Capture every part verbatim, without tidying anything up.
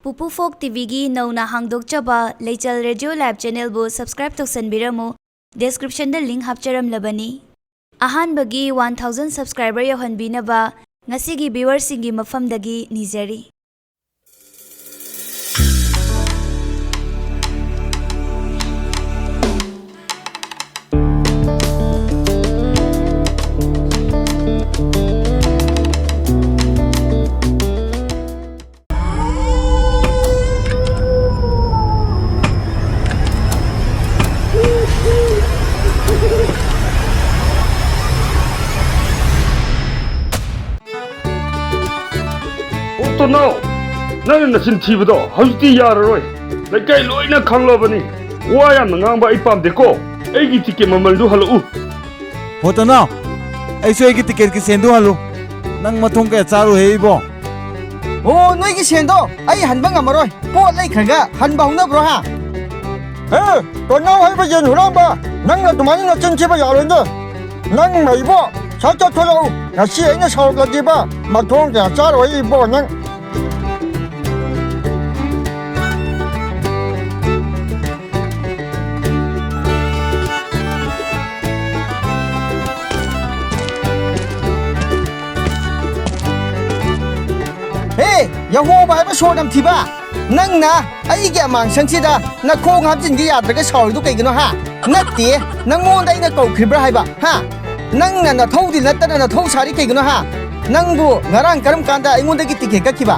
ꯄꯨꯄꯨ ꯐꯣꯛ ꯇꯤꯚꯤꯒꯤ ꯅꯧꯅ ꯍꯥꯡꯗꯣꯛꯆꯕ ꯂꯩꯆꯜ radio live ꯆꯦꯅꯦꯜꯕꯨ subscribe ꯇꯧꯁꯟꯕꯤꯔꯝꯃꯨ꯫ ꯗꯦꯁꯀ꯭ꯔꯤꯞꯁꯟꯗ link ꯍꯥꯞꯆꯔꯝꯂꯕꯅꯤ꯫ ꯑꯍꯥꯟꯕꯒꯤ ꯋꯥꯟ ꯊꯥꯎꯖꯟ ꯁꯕꯁꯀ꯭ꯔꯥꯏꯕꯔ ꯌꯧꯍꯟꯕꯤꯅꯕ ꯉꯁꯤꯒꯤ ꯚ꯭ꯌꯨꯋꯔꯁꯤꯡꯒꯤ ꯃꯐꯝꯗꯒꯤ ꯅꯤꯖꯔꯤ꯫ ꯑꯣ, ꯇꯣꯅꯥꯎ, ꯅꯪꯅ ꯅꯆꯤꯟ ꯊꯤꯕꯗꯣ ꯍꯧꯖꯤꯛꯇꯤ ꯌꯥꯔꯔꯣꯏ꯫ ꯂꯩꯀꯥꯏ ꯂꯣꯏꯅ ꯈꯪꯂꯕꯅꯤ꯫ ꯋꯥ ꯌꯥꯝꯅ ꯉꯥꯡꯕ ꯑꯩ ꯄꯥꯝꯗꯦꯀꯣ꯫ ꯑꯩꯒꯤ ꯇꯤꯀꯦꯠ ꯃꯃꯜꯗꯨ ꯍꯜꯂꯛꯎ꯫ ꯍꯣ, ꯇꯣꯅꯥꯎ, ꯑꯩꯁꯨ ꯑꯩꯒꯤ ꯇꯤꯀꯦꯠꯀꯤ ꯁꯦꯟꯗꯨ ꯍꯜꯂꯨ꯫ ꯅꯪ ꯃꯊꯣꯡ ꯀꯌꯥ ꯆꯥꯔꯣꯏꯍꯦ ꯏꯕꯣ꯫ ꯑꯣ, ꯅꯣꯏꯒꯤ ꯁꯦꯟꯗꯣ ꯑꯩ ꯍꯟꯕ ꯉꯝꯃꯔꯣꯏ꯫ ꯄꯣꯠ ꯂꯩꯈ꯭ꯔꯒ ꯍꯟꯕ ꯍꯧꯅꯕ꯭ꯔꯣ, ꯍꯥ? ꯍꯦ, ꯇꯣꯅꯥꯎ ꯍꯥꯏꯕ ꯌꯦꯟ ꯍꯨꯔꯥꯟꯕ, ꯅꯪꯅ ꯑꯗꯨꯃꯥꯏꯅ ꯅꯆꯤꯟ ꯊꯤꯕ ꯌꯥꯔꯣꯏꯅꯦ꯫ ꯅꯪ ꯃꯩꯕꯣ, ꯁꯠ ꯆꯠꯊꯣꯔꯛꯎ꯫ ꯉꯁꯤ ꯑꯩꯅ ꯁꯥꯎꯔꯛꯂꯗꯤꯕ, ꯃꯊꯣꯡ ꯀꯌꯥ ꯆꯥꯔꯣꯏ ꯏꯕꯣ ꯅꯪ꯫ ꯍꯦ, ꯌꯥꯍꯣꯕ ꯍꯥꯏꯕ ꯁꯣꯔ ꯅꯝꯊꯤꯕ! ꯅꯪꯅ ꯑꯩꯒꯤ ꯑꯃꯥꯡꯁꯪꯁꯤꯗ ꯅꯈꯣꯡ ꯍꯥꯞꯆꯤꯟꯒꯦ ꯌꯥꯗ꯭ꯔꯒ ꯁꯥꯎꯔꯤꯗꯨ ꯀꯩꯒꯤꯅꯣ, ꯍꯥ? ꯅꯠꯇꯦ, ꯅꯪꯉꯣꯟꯗ ꯑꯩꯅ ꯀꯧꯈ꯭ꯔꯤꯕ꯭ꯔꯥ ꯍꯥꯏꯕ, ꯍꯥ? ꯅꯪꯅ ꯅꯊꯧꯗꯤ ꯅꯠꯇꯅ ꯅꯊꯧ ꯁꯥꯔꯤ ꯀꯩꯒꯤꯅꯣ, ꯍꯥ? ꯅꯪꯕꯨ ꯉꯔꯥꯡ ꯀꯔꯝ ꯀꯥꯟꯗ ꯑꯩꯉꯣꯟꯗꯒꯤ ꯇꯤꯀꯦꯠ ꯀꯛꯈꯤꯕ?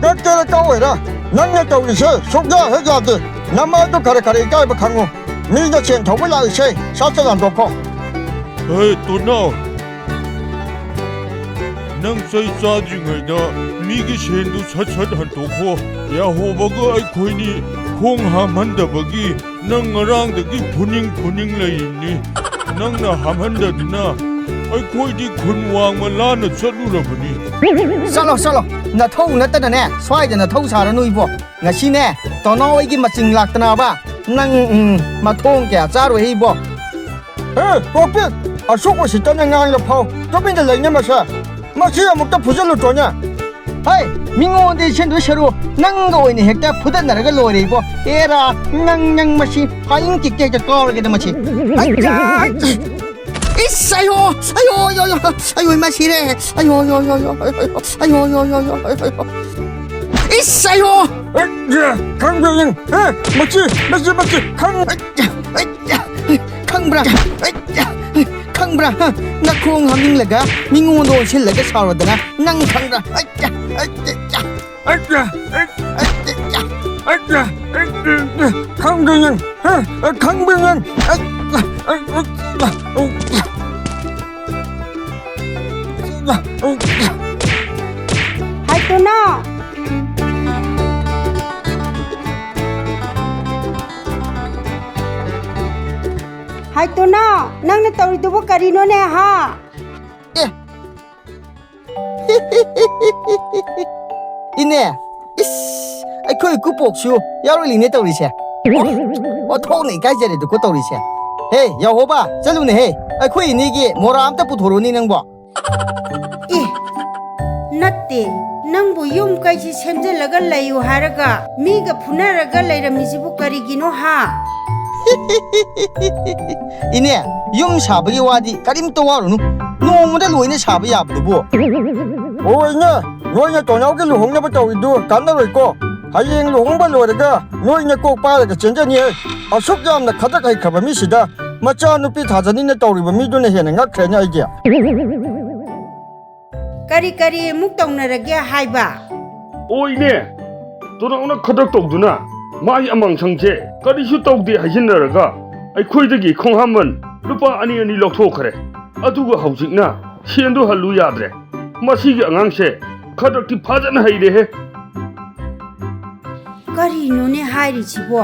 ꯀꯛꯀꯦꯔꯥ ꯀꯛꯑꯣꯏꯔꯥ, ꯅꯪꯅ ꯇꯧꯔꯤꯁꯦ ꯁꯨꯛꯌꯥ ꯍꯦꯛ ꯌꯥꯗꯦ꯫ ꯅꯃꯥꯏꯗꯨ ꯈꯔ ꯈꯔ ꯏꯀꯥꯏꯕ ꯈꯪꯉꯨ꯫ ꯃꯤꯅ ꯁꯦꯟ ꯊꯧꯕ ꯂꯥꯛꯏꯁꯦ, ꯁꯠ ꯁꯠ ꯍꯟꯗꯣꯛꯈꯣ꯫ ꯍꯦ, ꯇꯣꯅꯥꯎ, ꯅꯪ ꯆꯩ ꯆꯥꯗ꯭ꯔꯤꯉꯩꯗ ꯃꯤꯒꯤ ꯁꯦꯟꯗꯨ ꯁꯠ ꯁꯠ ꯍꯟꯗꯣꯛꯈꯣ꯫ ꯌꯥꯍꯣꯕꯒ ꯑꯩꯈꯣꯏꯅꯤ ꯈꯣꯡ ꯍꯥꯝꯍꯟꯗꯕꯒꯤ ꯅꯪ ꯉꯔꯥꯡꯗꯒꯤ ꯐꯨꯅꯤꯡ ꯐꯨꯅꯤꯡ ꯂꯩꯔꯤꯕꯅꯤ꯫ ꯅꯪꯅ ꯍꯥꯝꯍꯟꯗꯗꯨꯅ ꯑꯩꯈꯣꯏꯗꯤ ꯈꯨꯟ ꯋꯥꯡꯃ ꯂꯥꯟꯅ ꯆꯠꯂꯨꯔꯕꯅꯤ꯫ ꯆꯠꯂꯣ, ꯆꯠꯂꯣ꯫ ꯅꯊꯧ ꯅꯠꯇꯅꯅꯦ, ꯁ꯭ꯋꯥꯏꯗ ꯅꯊꯧ ꯁꯥꯔꯅꯨ ꯏꯕꯣ꯫ ꯉꯁꯤꯅꯦ, ꯇꯣꯅꯥꯎ ꯑꯩꯒꯤ ꯃꯆꯤꯡ ꯂꯥꯛꯇꯅꯕ ꯅꯪ, ꯎꯝ, ꯃꯊꯣꯡ ꯀꯌꯥ ꯆꯥꯔꯣꯏꯍꯦ ꯏꯕꯣ꯫ ꯍꯦ, ꯀꯣꯛꯄꯤ! ꯑꯁꯨꯛ ꯎꯁꯤꯠꯇꯅ ꯉꯥꯡꯂ ꯐꯥꯎ ꯇꯨꯃꯤꯟꯅ ꯂꯩꯅꯦ ꯃꯁꯦ꯫ ꯃꯁꯤ ꯑꯃꯨꯛꯇ ꯐꯨꯖꯜꯂꯨ ꯇꯣꯅꯦ꯫ ꯍꯩ, ꯃꯤꯉꯣꯟꯗ ꯁꯦꯟꯗꯣꯏ ꯁꯔꯨ ꯅꯪꯒ ꯑꯣꯏꯅ ꯍꯦꯛꯇ ꯐꯨꯗꯠꯅꯔꯒ ꯂꯣꯏꯔꯦ ꯏꯕꯣ꯫ ꯑꯦꯔꯥ, ꯅꯪ, ꯅꯪ ꯃꯁꯤ ꯐꯥꯏꯌꯤꯡ ꯀꯤꯛꯇ ꯍꯦꯛꯇ ꯀꯥꯎꯔꯒꯦꯗ ꯃꯁꯤ꯫ ꯑꯩꯌꯥ! ꯏꯁ, ꯑꯌꯣ! ꯑꯌꯣ, ꯑꯌꯣ, ꯑꯌꯣ! ꯑꯌꯣ, ꯏꯃꯥ ꯁꯤꯔꯦ! ꯑꯌꯣ, ꯑꯌꯣ, ꯑꯌꯣ! ꯏꯁ, ꯑꯌꯣ! ꯑꯦ, ꯈꯪꯕ꯭ꯔꯥ ꯅꯪ? ꯑꯦ, ꯃꯁꯤ, ꯃꯁꯤ, ꯃꯁꯤ, ꯈꯪ- ꯈꯪꯕ꯭ꯔꯥ? ꯈꯪꯕ꯭ꯔꯥ? ꯍ? ꯅꯈꯣꯡ ꯍꯥꯝꯅꯤꯡꯂꯒ ꯃꯤꯉꯣꯟꯗ ꯑꯣꯟꯁꯤꯜꯂꯒ ꯁꯥꯎꯔꯗꯅ ꯅꯪ ꯈꯪꯕ꯭ꯔꯥ? ꯈꯪꯗꯦ ꯅꯪ꯫ ꯍ? ꯈꯪꯗꯦ ꯅꯪ꯫ ꯍꯥꯏꯇꯣꯅꯥꯎ! ꯍꯥꯏꯇꯣꯅꯥꯎ! ꯅꯪꯅ ꯇꯧꯔꯤꯗꯨꯕꯨ ꯀꯔꯤꯅꯣꯅꯦ, ꯍꯥ? ꯑꯦ! ꯏꯅꯦ, ꯏꯁ, ꯑꯩꯈꯣꯏ ꯏꯀꯨꯕꯣꯛꯁꯨ ꯌꯥꯎꯔꯛꯂꯤꯅꯦ ꯇꯧꯔꯤꯁꯦ꯫ ꯑꯣꯟꯊꯣꯛꯅ ꯏꯀꯥꯏꯖꯔꯦꯗꯀꯣ ꯇꯧꯔꯤꯁꯦ꯫ ꯍꯦ, ꯌꯥꯍꯣꯕ, ꯆꯠꯂꯨꯅꯦꯍꯦ꯫ ꯑꯩꯈꯣꯏ ꯏꯅꯦꯒꯤ ꯃꯣꯔꯥ ꯑꯝꯇ ꯄꯨꯊꯣꯔꯛꯎꯅꯦ ꯅꯪꯕꯣ꯫ ꯑꯦ, ꯅꯠꯇꯦ, ꯅꯪꯕꯨ ꯌꯨꯝ ꯀꯩꯁꯤ ꯁꯦꯝꯖꯤꯜꯂꯒ ꯂꯩꯌꯨ ꯍꯥꯏꯔꯒ ꯃꯤꯒ ꯐꯨꯅꯔꯒ ꯂꯩꯔꯝꯃꯤꯁꯤꯕꯨ ꯀꯔꯤꯒꯤꯅꯣ, ꯍꯥ? ꯏꯅꯦ, ꯌꯨꯝ ꯁꯥꯕꯒꯤ ꯋꯥꯗꯤ ꯀꯔꯤꯝꯇ ꯋꯥꯔꯨꯅꯨ, ꯅꯣꯡꯃꯗ ꯂꯣꯏꯅ ꯁꯥꯕ ꯌꯥꯕꯗꯨꯕꯨ꯫ ꯍꯣꯏꯅꯦ, ꯅꯣꯏꯅ ꯇꯣꯟꯅꯥꯎꯒꯤ ꯂꯨꯍꯣꯡꯅꯕ ꯇꯧꯔꯤꯗꯨ ꯀꯥꯟꯅꯔꯣꯏꯀꯣ꯫ ꯍꯌꯦꯡ ꯂꯨꯍꯣꯡꯕ ꯂꯣꯏꯔꯒ ꯅꯣꯏꯅ ꯀꯣꯛ ꯄꯥꯏꯔꯒ ꯆꯦꯟꯖꯅꯤꯍꯦ꯫ ꯑꯁꯨꯛ ꯌꯥꯝꯅ ꯈꯗ꯭ꯔꯛ ꯍꯩꯈ꯭ꯔꯕ ꯃꯤꯁꯤꯗ ꯃꯆꯥꯅꯨꯄꯤ ꯊꯥꯖꯅꯤꯅ ꯇꯧꯔꯤꯕ ꯃꯤꯗꯨꯅ ꯍꯦꯟꯅ ꯉꯛꯈ꯭ꯔꯦꯅꯦ ꯑꯩꯗꯤ꯫ ꯀꯔꯤ ꯀꯔꯤ ꯑꯃꯨꯛ ꯇꯧꯅꯔꯒꯦ ꯍꯥꯏꯕ? ꯑꯣꯏꯅꯦ, ꯇꯣꯟꯅꯥꯎꯅ ꯈꯗ꯭ꯔꯛ ꯇꯧꯗꯨꯅ ꯃꯥꯒꯤ ꯑꯃꯥꯡꯁꯪꯁꯦ ꯀꯔꯤꯁꯨ ꯇꯧꯗꯦ ꯍꯥꯏꯖꯤꯟꯅꯔꯒ ꯑꯩꯈꯣꯏꯗꯒꯤ ꯈꯣꯡꯍꯥꯝꯕꯟ ꯂꯨꯄꯥ ꯑꯅꯤ ꯑꯅꯤ ꯂꯧꯊꯣꯛꯈ꯭ꯔꯦ꯫ ꯑꯗꯨꯒ ꯍꯧꯖꯤꯛꯅ ꯁꯦꯟꯗꯣ ꯍꯜꯂꯨ ꯌꯥꯗ꯭ꯔꯦ꯫ ꯃꯁꯤꯒꯤ ꯑꯉꯥꯡꯁꯦ ꯈꯗ꯭ꯔꯛꯇꯤ ꯐꯖꯅ ꯍꯩꯔꯦꯍꯦ꯫ ꯀꯔꯤꯅꯣꯅꯦ ꯍꯥꯏꯔꯤꯁꯤꯕꯣ?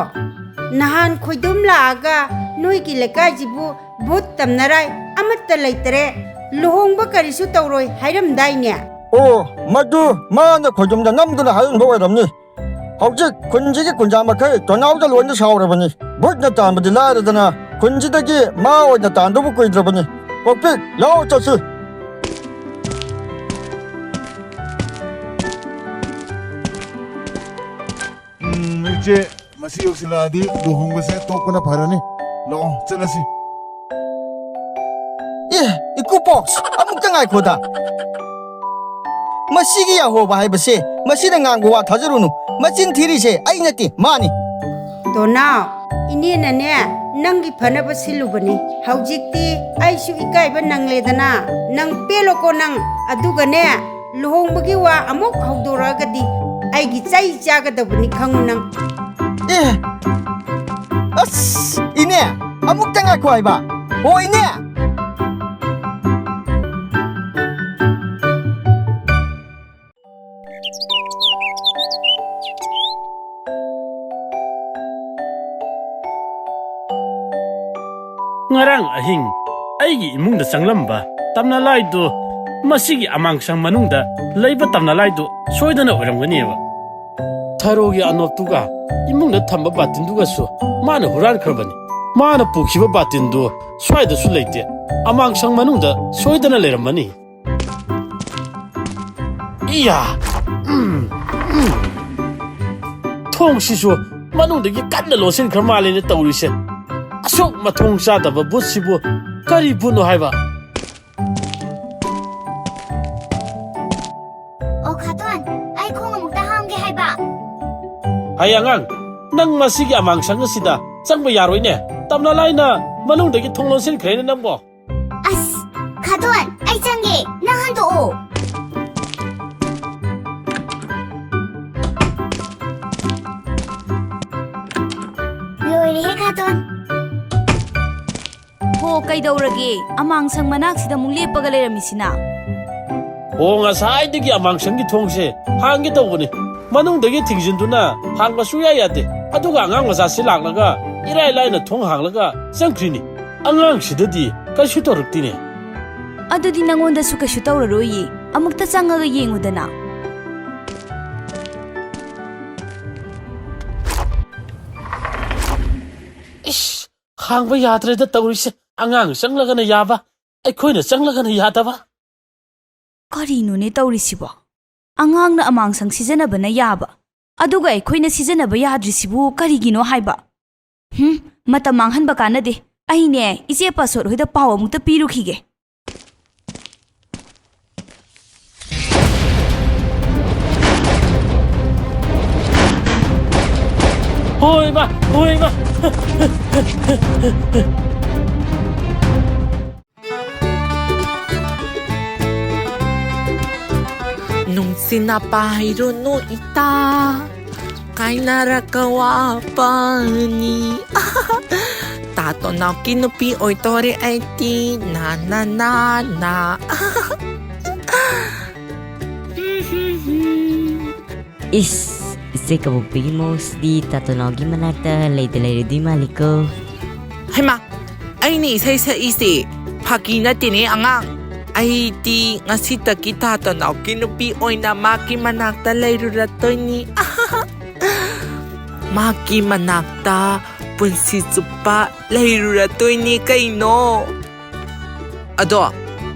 ꯅꯍꯥꯟ ꯈꯣꯏꯗꯨꯝ ꯂꯥꯛꯑꯒ ꯅꯣꯏꯒꯤ ꯂꯩꯀꯥꯏꯁꯤꯕꯨ ꯚꯨꯠ ꯇꯝꯅꯔꯥꯏ ꯑꯃꯠꯇ ꯂꯩꯇꯔꯦ, ꯂꯨꯍꯣꯡꯕ ꯀꯔꯤꯁꯨ ꯇꯧꯔꯣꯏ ꯍꯥꯏꯔꯝꯗꯥꯏꯅꯦ? ꯑꯣ, ꯃꯗꯨ ꯃꯥꯅ ꯈꯣꯏꯗꯨꯝꯗ ꯅꯝꯗꯨꯅ ꯍꯥꯏꯔꯝꯕ ꯑꯣꯏꯔꯝꯅꯤ꯫ ꯍꯧꯖꯤꯛ ꯈꯨꯟꯁꯤꯒꯤ ꯀꯨꯟꯖꯥ ꯃꯈꯩ ꯇꯣꯟꯅꯥꯎꯗ ꯂꯣꯏꯅ ꯁꯥꯎꯔꯕꯅꯤ꯫ ꯚꯨꯠꯅ ꯇꯥꯟꯕꯗꯤ ꯂꯥꯏꯔꯗꯅ ꯈꯨꯟꯁꯤꯗꯒꯤ ꯃꯥ ꯑꯣꯏꯅ ꯇꯥꯟꯗꯧꯕ ꯀꯨꯏꯗ꯭ꯔꯕꯅꯤ꯫ ꯀꯣꯛꯄꯤꯛ, ꯂꯥꯛꯑꯣ ꯆꯠꯁꯤ꯫ ꯎꯝ, ꯏꯆꯦ, ꯃꯁꯤ ꯌꯧꯁꯤꯜꯂꯛꯑꯗꯤ ꯂꯨꯍꯣꯡꯕꯁꯦ ꯇꯣꯛꯄꯅ ꯐꯔꯅꯤ꯫ ꯂꯥꯛꯑꯣ, ꯆꯠꯂꯁꯤ꯫ ꯑꯦ, ꯏꯀꯨ ꯄꯣꯛꯁ, ꯑꯃꯨꯛꯇ ꯉꯥꯏꯈꯣꯗ꯫ ꯃꯁꯤꯒꯤ ꯌꯥꯍꯣꯕ ꯍꯥꯏꯕꯁꯦ, ꯃꯁꯤꯅ ꯉꯥꯡꯕ ꯋꯥ ꯊꯥꯖꯔꯨꯅꯨ꯫ ꯃꯆꯤꯟ ꯊꯤꯔꯤꯁꯦ ꯑꯩ ꯅꯠꯇꯦ, ꯃꯥꯅꯤ꯫ ꯗꯣꯅꯥ, ꯏꯅꯦꯅꯅꯦ, ꯅꯪꯒꯤ ꯐꯅꯕ ꯁꯤꯜꯂꯨꯕꯅꯤ꯫ ꯍꯧꯖꯤꯛꯇꯤ ꯑꯩꯁꯨ ꯏꯀꯥꯏꯕ ꯅꯪꯂꯦꯗꯅ꯫ ꯅꯪ ꯄꯦꯜꯂꯣꯀꯣ ꯅꯪ꯫ ꯑꯗꯨꯒꯅꯦ, ꯂꯨꯍꯣꯡꯕꯒꯤ ꯋꯥ ꯑꯃꯨꯛ ꯍꯧꯗꯣꯔꯛꯑꯒꯗꯤ ꯑꯩꯒꯤ ꯆꯩ ꯆꯥꯒꯗꯕꯅꯤ ꯈꯪꯉꯨ ꯅꯪ꯫ ꯑꯦ! ꯑꯁ! ꯏꯅꯦ! ꯑꯃꯨꯛꯇ ꯉꯥꯏꯈꯣ ꯍꯥꯏꯕ! ꯍꯣ, ꯏꯅꯦ! ꯉꯔꯥꯡ ꯑꯍꯤꯡ ꯑꯩꯒꯤ ꯏꯃꯨꯡꯗ ꯆꯪꯂꯝꯕ ꯇꯝꯅꯂꯥꯏꯗꯨ, ꯃꯁꯤꯒꯤ ꯑꯃꯥꯡꯁꯪ ꯃꯅꯨꯡꯗ ꯂꯩꯕ ꯇꯝꯅꯂꯥꯏꯗꯨ ꯁꯣꯏꯗꯅ ꯑꯣꯏꯔꯝꯒꯅꯦꯕ꯫ ꯊꯔꯣꯒꯤ ꯑꯅꯣꯞꯇꯨꯒ ꯏꯃꯨꯡꯗ ꯊꯝꯕ ꯕꯥꯇꯤꯟꯗꯨꯒꯁꯨ ꯃꯥꯅ ꯍꯨꯔꯥꯟꯈ꯭ꯔꯕꯅꯤ꯫ ꯃꯥꯅ ꯄꯨꯈꯤꯕ ꯕꯥꯇꯤꯟꯗꯨ ꯁ꯭ꯋꯥꯏꯗꯁꯨ ꯂꯩꯇꯦ, ꯑꯃꯥꯡꯁꯪ ꯃꯅꯨꯡꯗ ꯁꯣꯏꯗꯅ ꯂꯩꯔꯝꯃꯅꯤ꯫ ꯏꯌꯥ! ꯎꯝ, ꯎꯝ꯫ ꯊꯣꯡꯁꯤꯁꯨ ꯃꯅꯨꯡꯗꯒꯤ ꯀꯟꯅ ꯂꯣꯟꯁꯤꯟꯈ꯭ꯔ ꯃꯥꯜꯂꯦꯅꯦ ꯇꯧꯔꯤꯁꯦ꯫ ꯑꯁꯨꯛ ꯃꯊꯣꯡ ꯆꯥꯗꯕ ꯕꯨꯠꯁꯤꯕꯨ ꯀꯔꯤ ꯕꯨꯠꯅꯣ ꯍꯥꯏꯕ? ꯑꯣ, ꯈꯥꯇꯣꯟ, ꯑꯩ ꯈꯣꯡ ꯑꯃꯨꯛꯇ ꯍꯥꯝꯒꯦ ꯍꯥꯏꯕ꯫ ꯍꯩ ꯑꯉꯥꯡ, ꯅꯪ ꯃꯁꯤꯒꯤ ꯑꯃꯥꯡꯁꯪ ꯑꯁꯤꯗ ꯆꯪꯕ ꯌꯥꯔꯣꯏꯅꯦ꯫ ꯇꯝꯅ ꯂꯥꯏꯅ ꯃꯅꯨꯡꯗꯒꯤ ꯊꯣꯡ ꯂꯣꯟꯁꯤꯟꯈ꯭ꯔꯦꯅꯦ ꯅꯪꯕꯣ꯫ ꯑꯁ, ꯈꯥꯇꯣꯟ, ꯑꯩ ꯆꯪꯒꯦ, ꯅꯪ ꯍꯟꯗꯣꯛꯑꯣ꯫ ꯂꯣꯏꯔꯦꯍꯦ, ꯈꯥꯇꯣꯟ꯫ ꯍꯣ, ꯀꯩꯗꯧꯔꯒꯦ? ꯑꯃꯥꯡꯁꯪ ꯃꯅꯥꯛꯁꯤꯗ ꯑꯃꯨꯛ ꯂꯦꯞꯄꯒ ꯂꯩꯔꯝꯃꯤꯁꯤꯅ? ꯍꯣ, ꯉꯁꯥꯏꯗꯒꯤ ꯑꯃꯥꯡꯁꯪꯒꯤ ꯊꯣꯡꯁꯦ ꯍꯥꯡꯒꯦ ꯇꯧꯕꯅꯤ꯫ ꯃꯅꯨꯡꯗꯒꯤ ꯊꯤꯡꯖꯤꯟꯗꯨꯅ ꯍꯥꯡꯕ ꯁꯨꯌꯥ ꯌꯥꯗꯦ꯫ ꯑꯗꯨꯒ ꯑꯉꯥꯡ ꯃꯆꯥꯁꯤ ꯂꯥꯛꯂꯒ ꯏꯔꯥꯏ ꯂꯥꯏꯅ ꯊꯣꯡ ꯍꯥꯡꯂꯒ ꯆꯪꯈ꯭ꯔꯤꯅꯤ꯫ ꯑꯉꯥꯡꯁꯤꯗꯗꯤ ꯀꯩꯁꯨ ꯇꯧꯔꯛꯇꯦꯅꯦ꯫ ꯑꯗꯨꯗꯤ ꯅꯪꯉꯣꯟꯗꯁꯨ ꯀꯩꯁꯨ ꯇꯧꯔꯔꯣꯏꯌꯦ꯫ ꯑꯃꯨꯛꯇ ꯆꯪꯉꯒ ꯌꯦꯡꯉꯨꯗꯅ꯫ ꯏꯁ! ꯍꯥꯡꯕ ꯌꯥꯗ꯭ꯔꯦꯗ ꯇꯧꯔꯤꯁꯦ꯫ ꯑꯉꯥꯡ ꯆꯪꯂꯒꯅ ꯌꯥꯕ, ꯑꯩꯈꯣꯏꯅ ꯆꯪꯂꯒꯅ ꯌꯥꯗꯕ꯫ ꯀꯔꯤꯅꯣꯅꯦ ꯇꯧꯔꯤꯁꯤꯕꯣ? ꯑꯉꯥꯡꯅ ꯑꯃꯥꯡꯁꯪ ꯁꯤꯖꯤꯟꯅꯕꯅ ꯌꯥꯕ, ꯑꯗꯨꯒ ꯑꯩꯈꯣꯏꯅ ꯁꯤꯖꯤꯟꯅꯕ ꯌꯥꯗ꯭ꯔꯤꯁꯤꯕꯨ ꯀꯔꯤꯒꯤꯅꯣ ꯍꯥꯏꯕ? ꯍꯨꯝ, ꯃꯇꯝ ꯃꯥꯡꯍꯟꯕ ꯀꯥꯟꯅꯗꯦ꯫ ꯑꯩꯅꯦ, ꯏꯆꯦ ꯄꯥꯁꯣꯠ ꯍꯣꯏꯗ ꯄꯥꯎ ꯑꯃꯨꯛꯇ ꯄꯤꯔꯨꯈꯤꯒꯦ꯫ ꯍꯣꯏ, ꯏꯃꯥ! ꯍꯣꯏ, ꯏꯃꯥ! ꯅꯨꯡꯁꯤꯅ ꯄꯥꯏꯔꯨꯅꯨ ꯏꯇꯥ, ꯀꯥꯏꯅꯔꯒ ꯋꯥꯄꯅꯤ꯫ ꯇꯥ ꯇꯣꯅꯥꯎꯀꯤ ꯅꯨꯄꯤ ꯑꯣꯏꯗꯣꯔꯦ ꯑꯩꯗꯤ, ꯅꯥ, ꯅꯥ, ꯅꯥ, ꯅꯥ꯫ ꯏꯁ, ꯏꯆꯦ ꯀꯕꯣꯛꯄꯤꯒꯤ ꯃꯑꯣꯡꯁꯤꯗꯤ ꯇꯥ ꯇꯣꯅꯥꯎꯒꯤ ꯃꯅꯥꯛꯇ ꯂꯩꯗ ꯂꯩꯔꯨꯗꯣꯏ ꯃꯥꯜꯂꯤꯀꯣ꯫ ꯍꯩꯃꯥ, ꯑꯩꯅ ꯏꯁꯩ ꯁꯛꯏꯁꯦ ꯐꯥꯒꯤ ꯅꯠꯇꯦꯅꯦ ꯑꯉꯥꯡ꯫ ꯑꯩꯗꯤ ꯉꯁꯤꯗꯒꯤ ꯇꯥ ꯇꯣꯅꯥꯎꯒꯤ ꯅꯨꯄꯤ ꯑꯣꯏꯅ ꯃꯥꯒꯤ ꯃꯅꯥꯛꯇ ꯂꯩꯔꯨꯔꯗꯣꯏꯅꯤ꯫ ꯃꯥꯒꯤ ꯃꯅꯥꯛꯇ ꯄꯨꯟꯁꯤ ꯆꯨꯞꯄ ꯂꯩꯔꯨꯔꯗꯣꯏꯅꯤ ꯀꯩꯅꯣ꯫ ꯑꯗꯣ,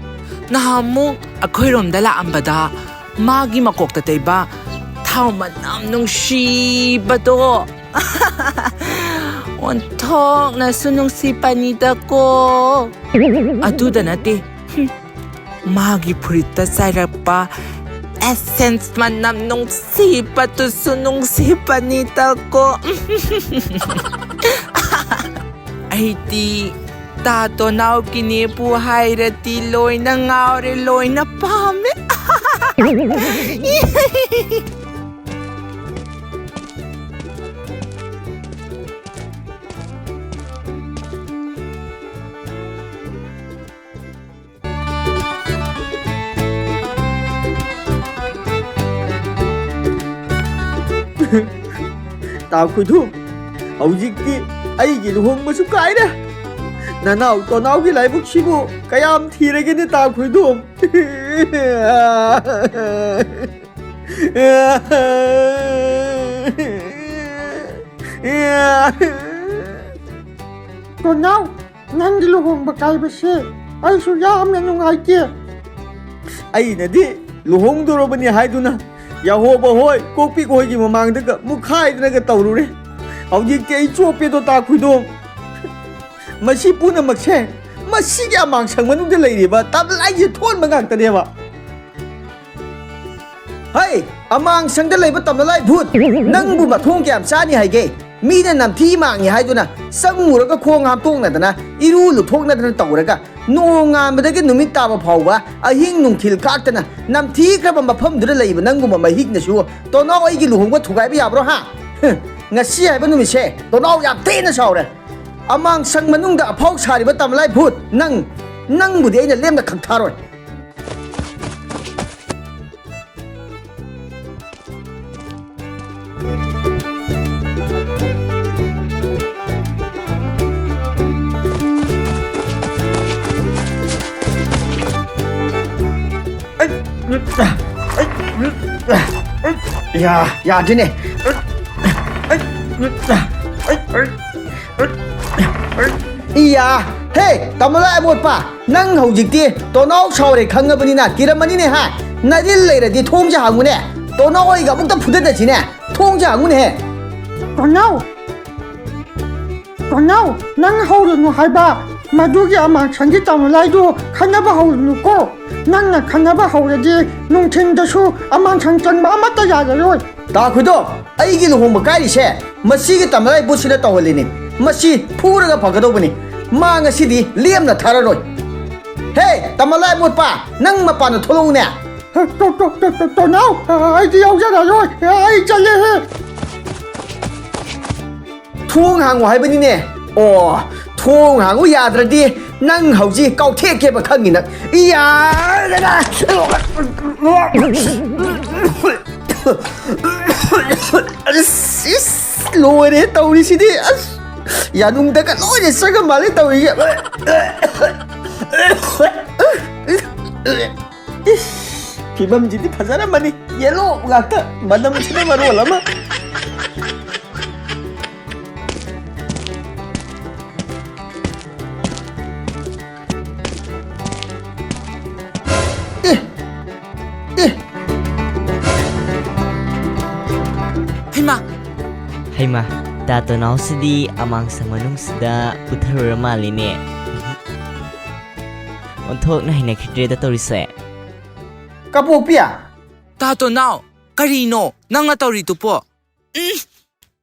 ꯅꯍꯥꯟꯃꯨꯛ ꯑꯩꯈꯣꯏꯔꯣꯝꯗ ꯂꯥꯛꯑꯝꯕꯗ ꯃꯥꯒꯤ ꯃꯀꯣꯛꯇ ꯇꯩꯕ ꯊꯥꯎ ꯃꯅꯝ ꯅꯨꯡꯁꯤꯕꯗꯣ꯫ ꯑꯣꯟꯊꯣꯛꯅꯁꯨ ꯅꯨꯡꯁꯤꯕꯅꯤꯗꯀꯣ꯫ ꯑꯗꯨꯗ ꯅꯠꯇꯦ, ꯍꯨꯝ, ꯃꯥꯒꯤ ꯐꯨꯔꯤꯠꯇ ꯆꯥꯏꯔꯛꯄ essence ꯃꯅꯝ ꯅꯨꯡꯁꯤꯕꯗꯨꯁꯨ ꯅꯨꯡꯁꯤꯕꯅꯤꯗꯀꯣ꯫ ꯑꯩꯗꯤ ꯇꯥ ꯇꯣꯅꯥꯎꯀꯤꯅꯦꯕꯨ ꯍꯥꯏꯔꯗꯤ ꯂꯣꯏꯅ ꯉꯥꯎꯔꯦ, ꯂꯣꯏꯅ ꯄꯥꯝꯃꯦ꯫ ꯇꯥ ꯈꯣꯏꯗꯨꯝ, ꯍꯧꯖꯤꯛꯇꯤ ꯑꯩꯒꯤ ꯂꯨꯍꯣꯡꯕꯁꯨ ꯀꯥꯏꯔꯦ꯫ ꯅꯅꯥꯎ ꯇꯣꯅꯥꯎꯒꯤ ꯂꯥꯏꯕꯛꯁꯤꯕꯨ ꯀꯌꯥꯝ ꯊꯤꯔꯒꯦꯅꯦ, ꯇꯥ ꯈꯣꯏꯗꯨꯝ? ꯇꯣꯅꯥꯎ, ꯅꯪꯒꯤ ꯂꯨꯍꯣꯡꯕ ꯀꯥꯏꯕꯁꯦ ꯑꯩꯁꯨ ꯌꯥꯝꯅ ꯅꯨꯡꯉꯥꯏꯇꯦ꯫ ꯑꯩꯅꯗꯤ ꯂꯨꯍꯣꯡꯗꯣꯔꯕꯅꯤ ꯍꯥꯏꯗꯨꯅ ꯌꯥꯍꯣꯕ ꯍꯣꯏ, ꯀꯣꯛꯄꯤ ꯍꯣꯏꯒꯤ ꯃꯃꯥꯡꯗꯒ ꯃꯨꯛꯈꯥꯏꯗꯅꯒ ꯇꯧꯔꯨꯔꯦ꯫ ꯍꯧꯖꯤꯛꯇꯤ ꯑꯩ ꯆꯣꯞꯄꯦꯗꯣ, ꯇꯥ ꯈꯨꯏꯗꯣ꯫ ꯃꯁꯤ ꯄꯨꯝꯅꯃꯛꯁꯦ ꯃꯁꯤꯒꯤ ꯑꯃꯥꯡꯁꯪ ꯃꯅꯨꯡꯗ ꯂꯩꯔꯤꯕ ꯇꯝꯂꯥꯏꯁꯦ ꯊꯣꯟꯕ ꯉꯥꯛꯇꯅꯦꯕ꯫ ꯍꯩ, ꯑꯃꯥꯡꯁꯪꯗ ꯂꯩꯕ ꯇꯝꯂꯥꯏ ꯚꯨꯠ, ꯅꯪꯕꯨ ꯃꯊꯣꯡ ꯀꯌꯥꯝ ꯆꯥꯅꯤ ꯍꯥꯏꯒꯦ? ꯃꯤꯅ ꯅꯝꯊꯤ ꯃꯥꯡꯉꯤ ꯍꯥꯏꯗꯨꯅ ꯆꯪꯉꯨꯔꯒ ꯈꯣꯡ ꯍꯥꯝꯇꯣꯛꯅꯗꯅ, ꯏꯔꯨ ꯂꯨꯊꯣꯛꯅꯗꯅ ꯇꯧꯔꯒ, ꯅꯣꯡꯉꯥꯟꯕꯗꯒꯤ ꯅꯨꯃꯤꯠ ꯇꯥꯕ ꯐꯥꯎꯕ ꯑꯍꯤꯡ ꯅꯨꯡꯊꯤꯜ ꯈꯥꯛꯇꯅ ꯅꯝꯊꯤꯈ꯭ꯔꯕ ꯃꯐꯝꯗꯨꯗ ꯂꯩꯕ ꯅꯪꯒꯨꯝꯕ ꯃꯍꯤꯛꯅꯁꯨ ꯇꯣꯅꯥꯎ ꯑꯩꯒꯤ ꯂꯨꯍꯣꯡꯕ ꯊꯨꯒꯥꯏꯕ ꯌꯥꯕ꯭ꯔꯣ, ꯍꯥ? ꯍꯨꯝ, ꯉꯁꯤ ꯍꯥꯏꯕ ꯅꯨꯃꯤꯠꯁꯦ ꯇꯣꯅꯥꯎ ꯌꯥꯝ ꯊꯤꯅ ꯁꯥꯎꯔꯦ꯫ ꯑꯃꯥꯡꯁꯪ ꯃꯅꯨꯡꯗ ꯑꯐꯥꯎ ꯁꯥꯔꯤꯕ ꯇꯝꯂꯥꯏ ꯚꯨꯠ, ꯅꯪ, ꯅꯪꯕꯨꯗꯤ ꯑꯩꯅ ꯂꯦꯝꯅ ꯈꯪꯊꯥꯔꯣꯏ꯫ ꯌꯥ, ꯌꯥꯗꯦꯅꯦ꯫ ꯏꯌꯥ, ꯍꯦ, ꯇꯥꯃꯣꯂꯥꯏ ꯑꯃꯣꯠꯄ, ꯅꯪ ꯍꯧꯖꯤꯛꯇꯤ ꯇꯣꯅꯥꯎ ꯁꯥꯎꯔꯦ ꯈꯪꯉꯕꯅꯤꯅ ꯀꯤꯔꯝꯃꯅꯤꯅꯦ, ꯍꯥ? ꯅꯔꯤꯜ ꯂꯩꯔꯗꯤ ꯊꯣꯡꯁꯦ ꯍꯥꯡꯉꯨꯅꯦ, ꯇꯣꯅꯥꯎ ꯑꯩꯒ ꯑꯃꯨꯛꯇ ꯐꯨꯗꯠꯅꯁꯤꯅꯦ, ꯊꯣꯡꯁꯦ ꯍꯥꯡꯉꯨꯅꯦꯍꯦ꯫ ꯇꯣꯅꯥꯎ, ꯇꯣꯅꯥꯎ, ꯅꯪ ꯍꯧꯔꯨꯅꯨ ꯍꯥꯏꯕ, ꯃꯗꯨꯒꯤ ꯑꯃꯥꯡꯁꯪꯒꯤ ꯇꯥꯃꯣꯂꯥꯏꯗꯨ ꯈꯟꯅꯕ ꯍꯧꯔꯨꯅꯨꯀꯣ꯫ ꯅꯪꯅ ꯈꯟꯅꯕ ꯍꯧꯔꯗꯤ ꯅꯨꯡꯊꯤꯟꯗꯁꯨ ꯑꯃꯥꯡꯁꯪ ꯆꯪꯕ ꯑꯃꯠꯇ ꯌꯥꯔꯔꯣꯏ꯫ ꯇꯥꯈꯨꯗꯣ, ꯑꯩꯒꯤ ꯂꯨꯍꯣꯡꯕ ꯀꯥꯏꯔꯤꯁꯦ ꯃꯁꯤꯒꯤ ꯇꯝꯂꯥꯏ ꯕꯨꯠꯁꯤꯅ ꯇꯧꯍꯜꯂꯤꯅꯤ꯫ ꯃꯁꯤ ꯐꯨꯔꯒ ꯐꯒꯗꯧꯕꯅꯤ꯫ ꯃꯥ ꯉꯁꯤꯗꯤ ꯂꯦꯝꯅ ꯊꯥꯔꯔꯣꯏ꯫ ꯍꯦ, ꯇꯝꯂꯥꯏ ꯃꯣꯠꯄ, ꯅꯪ ꯃꯄꯥꯟꯗ ꯊꯣꯛꯂꯛꯎꯅꯦ꯫ ꯇꯣ-, ꯇꯣ-, ꯇꯣ-, ꯇꯣ-, ꯇꯣꯅꯥꯎ, ꯑꯩꯗꯤ ꯌꯥꯎꯖꯔꯔꯣꯏ꯫ ꯑꯩ ꯆꯠꯂꯦꯍꯦ꯫ ꯊꯣꯡ ꯍꯥꯡꯉꯨ ꯍꯥꯏꯕꯅꯤꯅꯦ꯫ ꯑꯣ, ꯊꯣꯡ ꯍꯥꯡꯉꯨ ꯌꯥꯗ꯭ꯔꯗꯤ ꯅꯪ ꯍꯧꯖꯤꯛ ꯀꯥꯎꯊꯦꯛꯀꯦꯕ ꯈꯪꯉꯤ ꯅꯪ꯫ ꯏꯌꯥ! ꯑꯁ, ꯏꯁ, ꯂꯣꯏꯔꯦ ꯇꯧꯔꯤꯁꯤꯗꯤ꯫ ꯑꯁ, ꯌꯥꯅꯨꯡꯗꯒ ꯂꯣꯏꯅ ꯆꯪꯉ ꯃꯥꯜꯂꯦ ꯇꯧꯔꯤꯁꯦ꯫ ꯏꯁ, ꯐꯤꯕꯝꯁꯤꯗꯤ ꯐꯖꯔꯝꯃꯅꯤ꯫ ꯌꯦꯂꯣ ꯉꯥꯛꯇ, ꯃꯅꯝꯁꯤꯅ ꯃꯔꯣꯜ ꯑꯃ꯫ ꯑꯦ! ꯑꯦ! ꯍꯩꯃꯥ, ꯇꯥ ꯇꯣꯅꯥꯎꯁꯤꯗꯤ ꯑꯃꯥꯡꯁꯪ ꯃꯅꯨꯡꯁꯤꯗ ꯄꯨꯊꯔꯨꯔ ꯃꯥꯜꯂꯤꯅꯦ꯫ ꯑꯣꯟꯊꯣꯛꯅ ꯍꯩꯅꯈꯤꯗ꯭ꯔꯦꯗ ꯇꯧꯔꯤꯁꯦ꯫ ꯀꯕꯣꯛꯄꯤ! ꯇꯥ ꯇꯣꯅꯥꯎ, ꯀꯔꯤꯅꯣ ꯅꯪꯅ ꯇꯧꯔꯤꯗꯨꯕꯣ? ꯎꯝ,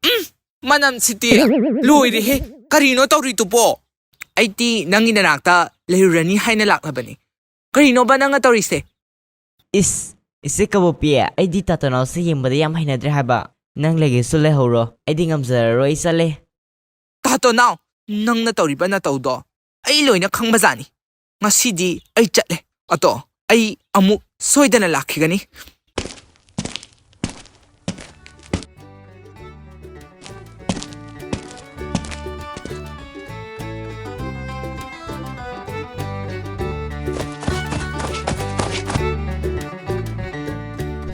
ꯎꯝ, ꯃꯅꯝꯁꯤꯗꯤ ꯂꯣꯏꯔꯦꯍꯦ꯫ ꯀꯔꯤꯅꯣ ꯇꯧꯔꯤꯗꯨꯕꯣ? ꯑꯩꯗꯤ ꯅꯪꯒꯤ ꯅꯅꯥꯛꯇ ꯂꯩꯔꯨꯔꯅꯤ ꯍꯥꯏꯅ ꯂꯥꯛꯂꯕꯅꯤ꯫ ꯀꯔꯤꯅꯣꯕ ꯅꯪꯅ ꯇꯧꯔꯤꯁꯦ? ꯏꯁ, ꯏꯆꯦ ꯀꯕꯣꯛꯄꯤ, ꯑꯩꯗꯤ ꯇꯥ ꯇꯣꯅꯥꯎꯁꯦ ꯌꯦꯡꯕꯗ ꯌꯥꯝ ꯍꯩꯅꯗ꯭ꯔꯦ ꯍꯥꯏꯕ꯫ ꯅꯪ ꯂꯩꯒꯦꯁꯨ ꯂꯩꯍꯧꯔꯣ, ꯑꯩꯗꯤ ꯉꯝꯖꯔꯔꯣꯏ, ꯑꯩ ꯆꯠꯂꯦ꯫ ꯇꯥ ꯇꯣꯅꯥꯎ, ꯅꯪꯅ ꯇꯧꯔꯤꯕ ꯅꯇꯧꯗꯣ ꯑꯩ ꯂꯣꯏꯅ ꯈꯪꯕꯖꯥꯠꯅꯤ꯫ ꯉꯁꯤꯗꯤ ꯑꯩ ꯆꯠꯂꯦ꯫ ꯑꯗꯣ ꯑꯩ ꯑꯃꯨꯛ ꯁꯣꯏꯗꯅ ꯂꯥꯛꯈꯤꯒꯅꯤ꯫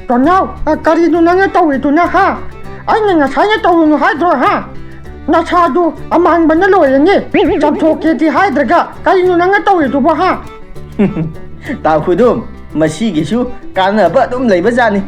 ꯇꯣꯅꯥꯎ, ꯑ, ꯀꯔꯤꯅꯣ ꯅꯪꯅ ꯇꯧꯔꯤꯗꯨꯅ, ꯍꯥ? ꯑꯩꯅ ꯉꯁꯥꯏꯅ ꯇꯧꯔꯨꯅꯨ ꯍꯥꯏꯗ꯭ꯔꯣ, ꯍꯥ? ꯅꯁꯥꯗꯨ ꯑꯃꯥꯡꯕꯅ ꯂꯣꯏꯔꯅꯤ꯫ ꯆꯥꯝꯊꯣꯛꯀꯦꯗꯤ ꯍꯥꯏꯗ꯭ꯔꯒ ꯀꯔꯤꯅꯣ ꯅꯪꯅ ꯇꯧꯔꯤꯗꯨꯕꯣ, ꯍꯥ? ꯇꯥ ꯈꯨꯗꯨꯝ, ꯃꯁꯤꯒꯤꯁꯨ ꯀꯥꯟꯅꯕ ꯑꯗꯨꯝ ꯂꯩꯕꯖꯥꯠꯅꯤ꯫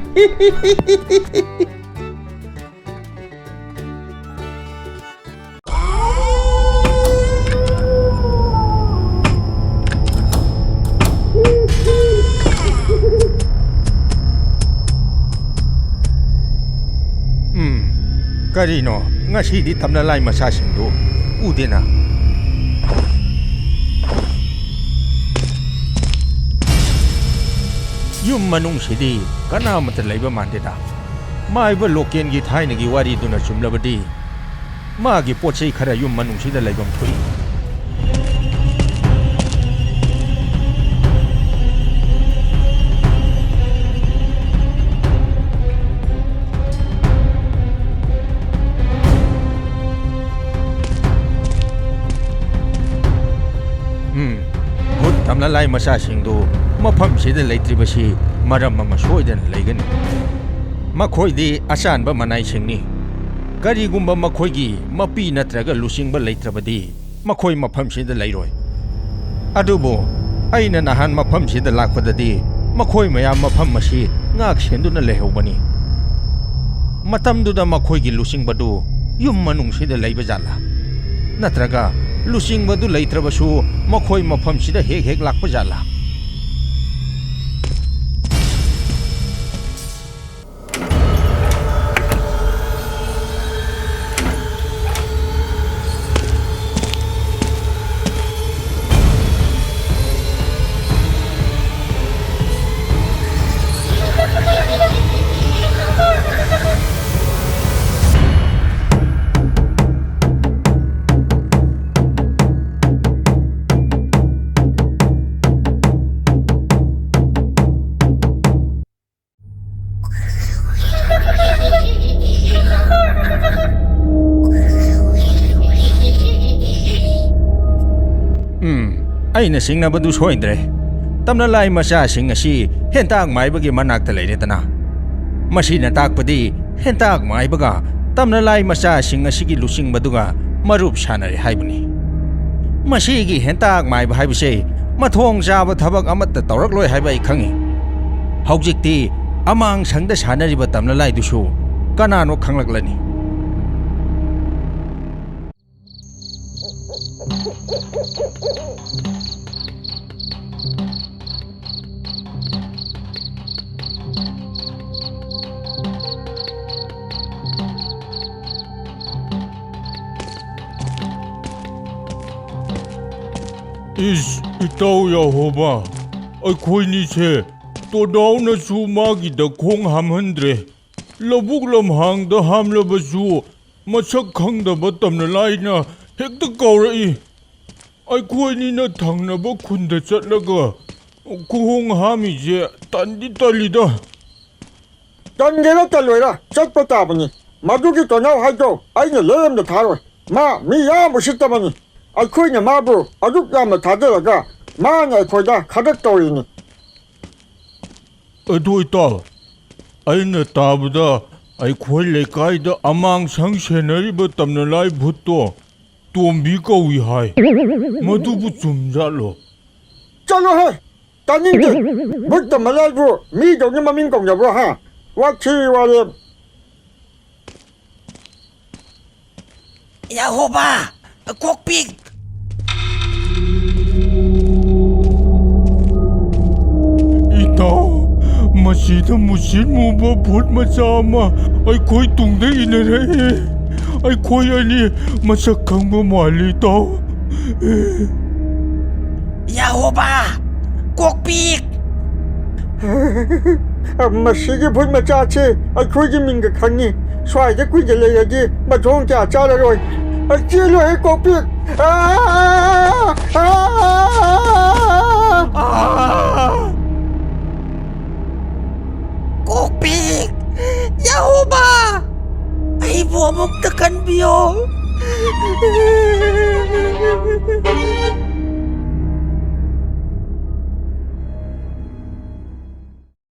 ꯎꯝ, ꯀꯔꯤꯅꯣ? ꯉꯁꯤꯗꯤ ꯇꯝꯅ ꯂꯥꯏ ꯃꯆꯥꯁꯤꯡꯗꯨ ꯎꯗꯦꯅ꯫ ꯌꯨꯝ ꯃꯅꯨꯡꯁꯤꯗꯤ ꯀꯅꯥꯃꯠꯇ ꯂꯩꯕ ꯃꯥꯟꯗꯦꯗ꯫ ꯃꯥꯏꯕ ꯂꯣꯀꯦꯟꯒꯤ ꯊꯥꯏꯅꯒꯤ ꯋꯥꯔꯤꯗꯨꯅ ꯆꯨꯝꯂꯕꯗꯤ, ꯃꯥꯒꯤ ꯄꯣꯠ ꯆꯩ ꯈꯔ ꯌꯨꯝ ꯃꯅꯨꯡꯁꯤꯗ ꯂꯩꯐꯝ ꯊꯣꯛꯏ꯫ ꯎꯝ, ꯚꯨꯠ ꯇꯝꯅ ꯂꯥꯏ ꯃꯆꯥꯁꯤꯡꯗꯨ ꯃꯐꯝꯁꯤꯗ ꯂꯩꯇ꯭ꯔꯤꯕꯁꯤ ꯃꯔꯝ ꯑꯃ ꯁꯣꯏꯗꯅ ꯂꯩꯒꯅꯤ꯫ ꯃꯈꯣꯏꯗꯤ ꯑꯆꯥꯟꯕ ꯃꯅꯥꯏꯁꯤꯡꯅꯤ꯫ ꯀꯔꯤꯒꯨꯝꯕ ꯃꯈꯣꯏꯒꯤ ꯃꯄꯤ ꯅꯠꯇ꯭ꯔꯒ ꯂꯨꯆꯤꯡꯕ ꯂꯩꯇ꯭ꯔꯕꯗꯤ, ꯃꯈꯣꯏ ꯃꯐꯝꯁꯤꯗ ꯂꯩꯔꯣꯏ꯫ ꯑꯗꯨꯕꯨ ꯑꯩꯅ ꯅꯍꯥꯟ ꯃꯐꯝꯁꯤꯗ ꯂꯥꯛꯄꯗꯗꯤ, ꯃꯈꯣꯏ ꯃꯌꯥꯝ ꯃꯐꯝ ꯑꯁꯤ ꯉꯥꯛ ꯁꯦꯟꯗꯨꯅ ꯂꯩꯍꯧꯕꯅꯤ꯫ ꯃꯇꯝꯗꯨꯗ ꯃꯈꯣꯏꯒꯤ ꯂꯨꯆꯤꯡꯕꯗꯨ ꯌꯨꯝ ꯃꯅꯨꯡꯁꯤꯗ ꯂꯩꯕ ꯖꯥꯠꯂꯥ? ꯅꯠꯇ꯭ꯔꯒ ꯂꯨꯆꯤꯡꯕꯗꯨ ꯂꯩꯇ꯭ꯔꯕꯁꯨ ꯃꯈꯣꯏ ꯃꯐꯝꯁꯤꯗ ꯍꯦꯛ ꯍꯦꯛ ꯂꯥꯛꯄ ꯖꯥꯠꯂꯥ? ꯎꯝ, ꯑꯩꯅ ꯆꯤꯡꯅꯕꯗꯨ ꯁꯣꯏꯗ꯭ꯔꯦ꯫ ꯇꯝꯅꯂꯥꯏ ꯃꯆꯥꯁꯤꯡ ꯑꯁꯤ ꯍꯦꯟꯇꯥꯛ ꯃꯥꯏꯕꯒꯤ ꯃꯅꯥꯛꯇ ꯂꯩꯔꯦꯗꯅ꯫ ꯃꯁꯤꯅ ꯇꯥꯛꯄꯗꯤ ꯍꯦꯟꯇꯥꯛ ꯃꯥꯏꯕꯒ ꯇꯝꯅꯂꯥꯏ ꯃꯆꯥꯁꯤꯡ ꯑꯁꯤꯒꯤ ꯂꯨꯆꯤꯡꯕꯗꯨꯒ ꯃꯔꯨꯞ ꯁꯥꯟꯅꯔꯦ ꯍꯥꯏꯕꯅꯤ꯫ ꯃꯁꯤꯒꯤ ꯍꯦꯟꯇꯥꯛ ꯃꯥꯏꯕ ꯍꯥꯏꯕꯁꯦ ꯃꯊꯣꯡ ꯆꯥꯕ ꯊꯕꯛ ꯑꯃꯠꯇ ꯇꯧꯔꯛꯂꯣꯏ ꯍꯥꯏꯕ ꯑꯩ ꯈꯪꯏ꯫ ꯍꯧꯖꯤꯛꯇꯤ ꯑꯃꯥꯡꯁꯪꯗ ꯁꯥꯟꯅꯔꯤꯕ ꯇꯝꯅꯂꯥꯏꯗꯨꯁꯨ ꯀꯅꯥꯅꯣ ꯈꯪꯂꯛꯂꯅꯤ꯫ ꯏꯁ, ꯏꯇꯥꯎ ꯌꯥꯍꯣꯕ, ꯑꯩꯈꯣꯏꯅꯤꯁꯦ ꯇꯣꯗꯥꯎꯅꯁꯨ ꯃꯥꯒꯤꯗ ꯈꯣꯡ ꯍꯥꯝꯍꯟꯗ꯭ꯔꯦ꯫ ꯂꯧꯕꯨꯛ ꯂꯝꯍꯥꯡꯗ ꯍꯥꯝꯂꯕꯁꯨ ꯃꯁꯛ ꯈꯪꯗꯕ ꯇꯝꯅꯂꯥꯏꯅ ꯍꯦꯛꯇ ꯀꯧꯔꯛꯏ꯫ ꯑꯩꯈꯣꯏꯅꯤꯅ ꯊꯪꯅꯕ ꯈꯨꯟꯗ ꯆꯠꯂꯒ ꯈꯣꯡ ꯍꯥꯝꯃꯤꯁꯦ ꯇꯟꯗꯤ ꯇꯜꯂꯤꯗ꯫ ꯇꯟꯒꯦꯔꯥ ꯇꯜꯂꯣꯏꯔꯥ ꯆꯠꯄ ꯇꯥꯕꯅꯤ꯫ ꯃꯗꯨꯒꯤ ꯇꯣꯅꯥꯎ ꯍꯥꯏꯗꯣ ꯑꯩꯅ ꯂꯦꯝꯅ ꯊꯥꯔꯣꯏ꯫ ꯃꯥ ꯃꯤ ꯌꯥꯝ ꯎꯁꯤꯠꯇꯕꯅꯤ꯫ ꯑꯩꯈꯣꯏꯅ ꯃꯥꯕꯨ ꯑꯗꯨꯛ ꯌꯥꯝꯅ ꯊꯥꯖꯔꯒ ꯃꯥꯅ ꯑꯩꯈꯣꯏꯗ ꯈꯗ꯭ꯔꯛ ꯇꯧꯔꯤꯅꯤ꯫ ꯑꯗꯨ ꯏꯇꯥꯎ, ꯑꯩꯅ ꯇꯥꯕꯗ ꯑꯩꯈꯣꯏ ꯂꯩꯀꯥꯏꯗ ꯑꯃꯥꯡꯁꯪ ꯁꯦꯟꯅꯔꯤꯕ ꯇꯝꯅꯂꯥꯏ ꯚꯨꯠꯇꯣ ꯇꯣꯝꯕꯤ ꯀꯧꯏ ꯍꯥꯏ꯫ ꯃꯗꯨꯕꯨ ꯆꯨꯝꯖꯥꯠꯂꯣ? ꯆꯠꯂꯣꯍꯦ! ꯇꯥꯅꯤꯡꯗꯦ! ꯚꯨꯠ ꯇꯝꯅꯂꯥꯏꯕꯨ ꯃꯤꯗꯧꯅ ꯃꯃꯤꯡ ꯀꯧꯅꯕ꯭ꯔꯣ ꯍꯥ? ꯋꯥꯊꯤ ꯋꯥꯔꯦꯝ! ꯌꯥꯍꯣꯕꯥ! ꯀꯣꯛꯄꯤꯛ! ꯏꯇꯥꯎ, ꯃꯁꯤꯗ ꯃꯨꯁꯤꯟ ꯃꯨꯕ ꯚꯨꯠ ꯃꯆꯥ ꯑꯃ ꯑꯩꯈꯣꯏ ꯇꯨꯡꯗ ꯏꯟꯅꯔꯛꯏ꯫ ꯑꯩꯈꯣꯏ ꯑꯅꯤ ꯃꯁꯛ ꯈꯪꯕ ꯃꯥꯜꯂꯤ, ꯏꯇꯥꯎ꯫ ꯌꯥꯍꯣꯕꯥ! ꯀꯣꯛꯄꯤꯛ! ꯃꯁꯤꯒꯤ ꯚꯨꯠ ꯃꯆꯥꯁꯤ ꯑꯩꯈꯣꯏꯒꯤ ꯃꯤꯡꯒ ꯈꯪꯉꯤ꯫ ꯁ꯭ꯋꯥꯏꯗ ꯀꯨꯏꯅ ꯂꯩꯔꯗꯤ ꯃꯊꯣꯡ ꯀꯌꯥ ꯆꯥꯔꯔꯣꯏ꯫ ꯆꯦꯜꯂꯣꯍꯦ, ꯀꯣꯛꯄꯤꯛ! ꯑꯥ! ꯑꯥ! ꯑꯥ! ꯀꯣꯛꯄꯤꯛ! ꯌꯥꯍꯣꯕꯥ! ꯑꯩꯕꯨ ꯑꯃꯨꯛꯇ ꯀꯟꯕꯤꯌꯣ꯫